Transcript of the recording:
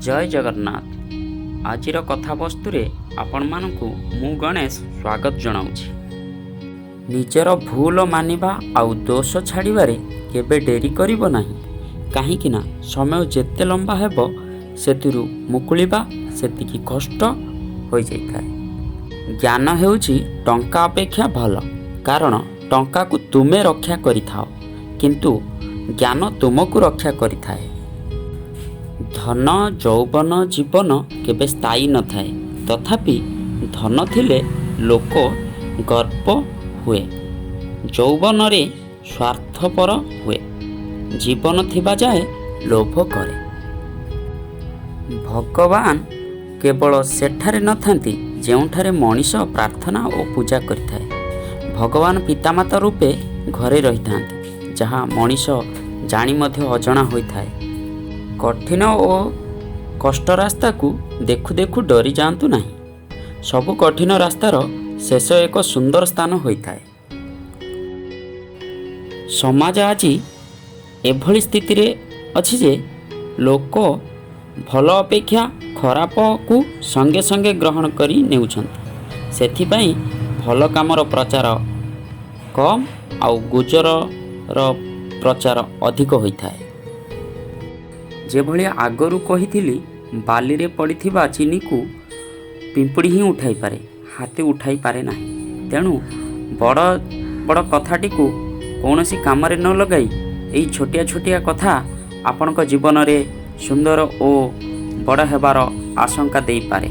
ଜୟ ଜଗନ୍ନାଥ। ଆଜିର କଥାବସ୍ତୁରେ ଆପଣମାନଙ୍କୁ ମୁଁ ଗଣେଶ ସ୍ୱାଗତ ଜଣାଉଛି। ନିଜର ଭୁଲ ମାନିବା ଆଉ ଦୋଷ ଛାଡ଼ିବାରେ କେବେ ଡେରି କରିବ ନାହିଁ, କାହିଁକି ନା ସମୟ ଯେତେ ଲମ୍ବା ହେବ, ସେଥିରୁ ମୁକୁଳିବା ସେତିକି କଷ୍ଟ ହୋଇଯାଇଥାଏ। ଜ୍ଞାନ ହେଉଛି ଟଙ୍କା ଅପେକ୍ଷା ଭଲ, କାରଣ ଟଙ୍କାକୁ ତୁମେ ରକ୍ଷା କରିଥାଅ, କିନ୍ତୁ ଜ୍ଞାନ ତୁମକୁ ରକ୍ଷା କରିଥାଏ। ଧନ, ଯୌବନ, ଜୀବନ କେବେ ସ୍ଥାୟୀ ନଥାଏ। ତଥାପି ଧନ ଥିଲେ ଲୋକ ଗର୍ବ ହୁଏ, ଯୌବନରେ ସ୍ୱାର୍ଥପର ହୁଏ, ଜୀବନ ଥିବା ଯାଏ ଲୋଭ କରେ। ଭଗବାନ କେବଳ ସେଠାରେ ନଥାନ୍ତି, ଯେଉଁଠାରେ ମଣିଷ ପ୍ରାର୍ଥନା ଓ ପୂଜା କରିଥାଏ। ଭଗବାନ ପିତାମାତା ରୂପେ ଘରେ ରହିଥାନ୍ତି, ଯାହା ମଣିଷ ଜାଣି ମଧ୍ୟ ଅଜଣା ହୋଇଥାଏ। କଠିନ ଓ କଷ୍ଟ ରାସ୍ତାକୁ ଦେଖୁ ଦେଖୁ ଡରି ଯାଆନ୍ତୁ ନାହିଁ। ସବୁ କଠିନ ରାସ୍ତାର ଶେଷ ଏକ ସୁନ୍ଦର ସ୍ଥାନ ହୋଇଥାଏ। ସମାଜ ଆଜି ଏଭଳି ସ୍ଥିତିରେ ଅଛି ଯେ ଲୋକ ଭଲ ଅପେକ୍ଷା ଖରାପକୁ ସଙ୍ଗେ ସଙ୍ଗେ ଗ୍ରହଣ କରି ନେଉଛନ୍ତି। ସେଥିପାଇଁ ଭଲ କାମର ପ୍ରଚାର କମ୍ ଆଉ ଗୁଜରର ପ୍ରଚାର ଅଧିକ ହୋଇଥାଏ। ଯେଭଳି ଆଗରୁ କହିଥିଲି, ବାଲିରେ ପଡ଼ିଥିବା ଚିନିକୁ ପିମ୍ପୁଡ଼ି ହିଁ ଉଠାଇପାରେ, ହାତୀ ଉଠାଇପାରେ ନାହିଁ। ତେଣୁ ବଡ଼ ବଡ଼ କଥାଟିକୁ କୌଣସି କାମରେ ନ ଲଗାଇ ଏହି ଛୋଟିଆ ଛୋଟିଆ କଥା ଆପଣଙ୍କ ଜୀବନରେ ସୁନ୍ଦର ଓ ବଡ଼ ହେବାର ଆଶଙ୍କା ଦେଇପାରେ।